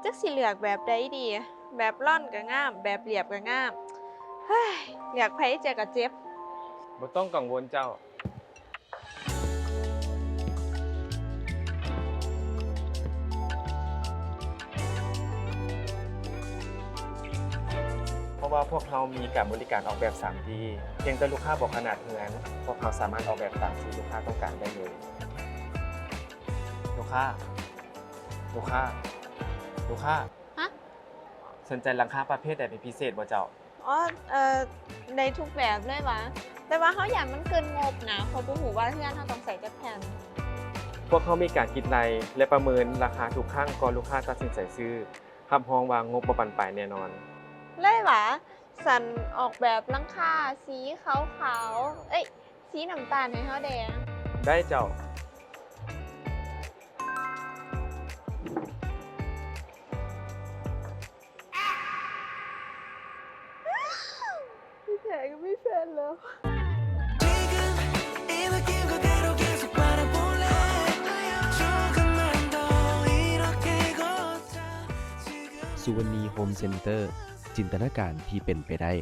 ຈັກຊິເລືອກແບບໃດດີ? ແບບລ່ອນກໍງາມ, ແບບລຽບກໍງາມ. ເຮີ້ຍ ເລືອກໃຜຈັກກໍເຈັບ. ບໍ່ຕ້ອງກັງວົນເຈົ້າ. ເພາະວ່າພວກເຮົາມີການບໍລິການອອກແບບສາມດີ ພຽງແຕ່ລູກຄ້າບອກຂະໜາດເຮືອນ, ພວກເຮົາສາມາດອອກແບບຕາມທີ່ລູກຄ້າຕ້ອງການໄດ້ເລີຍ. ລູກຄ້າ, ລູກຄ້າ, ລູກຄ້າ. ຮະ? ສົນໃຈຫຼັງຄາປະເພດໃດເປັນພິເສດບໍ່ເຈົ້າ? ອໍ ເອີ ໄດ້ທຸກແບບເລີຍຫວາ? ແຕ່ວ່າເຮົາຢ້ານມັນເກີນງົບນະ, ເພາະບໍ່ຮູ້ວ່າເຮືອນເຮົາຕ້ອງໃຊ້ຈັກແຜ່ນ. ພວກເຮົາມີການຄິດໄລ່ ແລະ ປະເມີນລາຄາທຸກຄັ້ງກ່ອນລູກຄ້າຕັດສິນໃຈຊື້. ຮັບຮອງວ່າງົບບໍ່ບັນປາຍແນ່ນອນ. ເລີຍຫວາ? ຊັ້ນອອກແບບຫຼັງຄາສີຂາວໆ ເອີຍ ສີນ້ຳຕານໃຫ້ເຮົາແດ່. ໄດ້ເຈົ້າ. ທີ່ແທ້ກໍມີແຟນແລ້ວ. ສຸວັນນີໂຮມເຊັນເຕີ ຈິນຕະນາການທີ່ເປັນໄປໄດ້.